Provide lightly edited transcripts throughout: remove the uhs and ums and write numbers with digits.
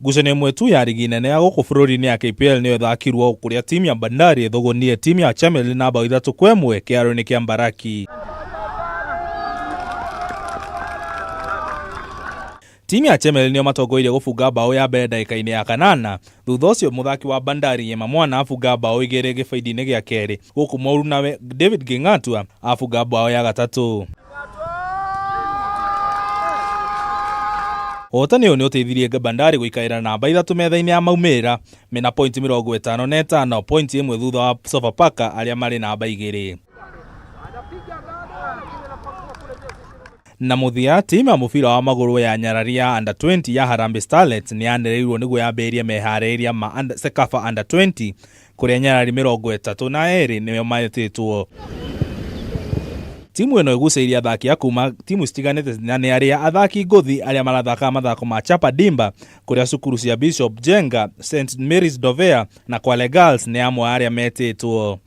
Ngucanio ĩmwe tu ya rigi nene ya gũkũ bũrũri-inĩ ya KPL nĩyo ĩthakirwo kũrĩa timu ya Bandari ĩthũgũnire timu ya Chemelil na bao 3-1 kĩharo-inĩ kĩa Mbaraki. Timu ya Chemelil nĩo matongoirie gũbunga bao ya mbere ndagĩka-inĩ ya kanana, thutha ũcio mũthaki wa Bandari Yema Mwana abunga bao 2 gĩbaindi-inĩ gĩa kerĩ gũkũ mũrunawe David Gĩng'atua abunga bao ya gatatũ. Ũhotani ũyũ nĩ ũteithirie Bandari gũikarĩra namba 3 metha-inĩ ya maumĩrĩra mena pointi 55, pointi 1 thutha wa Sofapaka arĩa marĩ namba 2. Na mũthia, timu ya mũbira wa magũrũ ya nyarari ya under 20 ya Harambee Starlets nĩ yanĩrĩirwo nĩguo yambĩrĩrie meharĩrĩria ma CECAFA under 20 kũrĩa nyarari 32 nĩo metĩtwo. Timu ĩno ĩgucĩrĩirie athaki a kuma timu citiganĩte na nĩ arĩa athaki ngũthi arĩa marathakaga mathako ma Chapa Dimba kũrĩa cukuru cia Bishop Njenga, St Mary's Dovea na Kwale Girls nĩ amwe arĩa metĩtwo.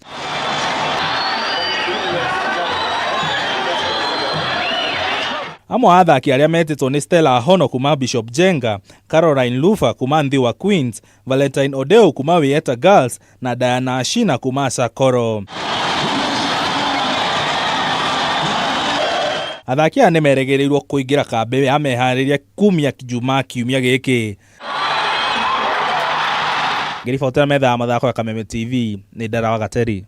Amwe a athaki arĩa metĩtwo nĩ Stella Ahono kuma Bishop Njenga, Caroline Lufa kuma Ndhiwa Queens, Valentine Odeu kuma Wieta Girls na Diana Ashina kuma Sakoro. Athaki aya nĩ merĩgĩrĩirwo kũingĩra kambĩ ya meharĩria kumia Jumaa kiumia gĩkĩ. Ngĩribotera metha ya mathako ya Kameme TV, nĩ Ndara wa Gateri.